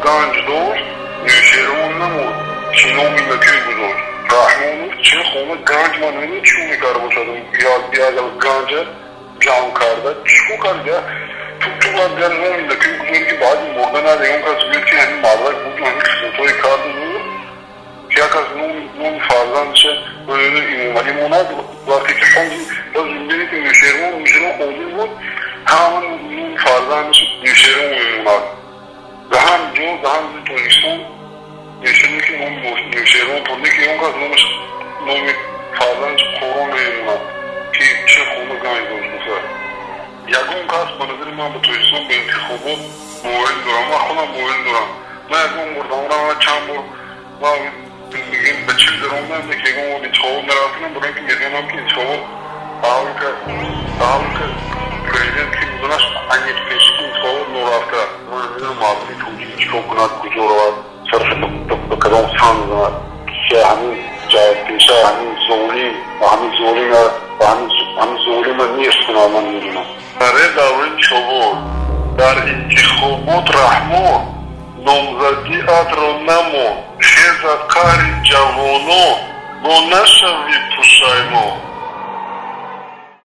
ганҷ дошт, Нӯшервон намурд, ки номи накӯ гузошт. Раҳмонов чӣ хона ганҷ, ман намедонам, чӣ мекарда бошад, як ганҷа ҷамъ карда, чӣ карда, ту бояд як номи накӯ гузорӣ, ки баъди мурданат ягон кас гӯяд, ки ҳамин мардак буд, ҳамин хизматҳое карду мурд, ки як кас номи фарзандша Эмомалӣ монад. Вақте ки ҳозир зиндагӣ ки Нӯшервон ҳозир буд, ҳама номи фарзандаш Нӯшервон мемонад. Дар ҳам ҷо, дар ҳам ҷои Тоҷикистон Нӯшервон, ки номи Нӯшервон пурда, ки ягон кас номаш, номи фарзандаш Қурон намемонад, ки чӣ хона ганҷ дошт гуфта. Ягон кас, ба назари ман, ба Тоҷикистон ба интихобот боварӣ дорам, ман худам боварӣ дорам. Ман ягон бор дамонам, чанд бор ман мегӯем, ба чил даромадам, ки ягон бор интихобот нарафтам, барои ки медонам, ки интихобот аввалка президент ки буданаш аниқ пеши интихобот норафта. Ман намедонам, мардуми тоҷик чӣ кор кунад, куҷо равад, сарашо ба кадом сан занад, ки ҳамин ҷайбпеша, ҳамин золим ва ҳамин золима ва ҳамин золима нест кунад, ман намедонам. Дар интихобот, дар интихобот Раҳмон номзадиатро намон, хезад қаҳри ҷавонон, бо нашавӣ пушаймон.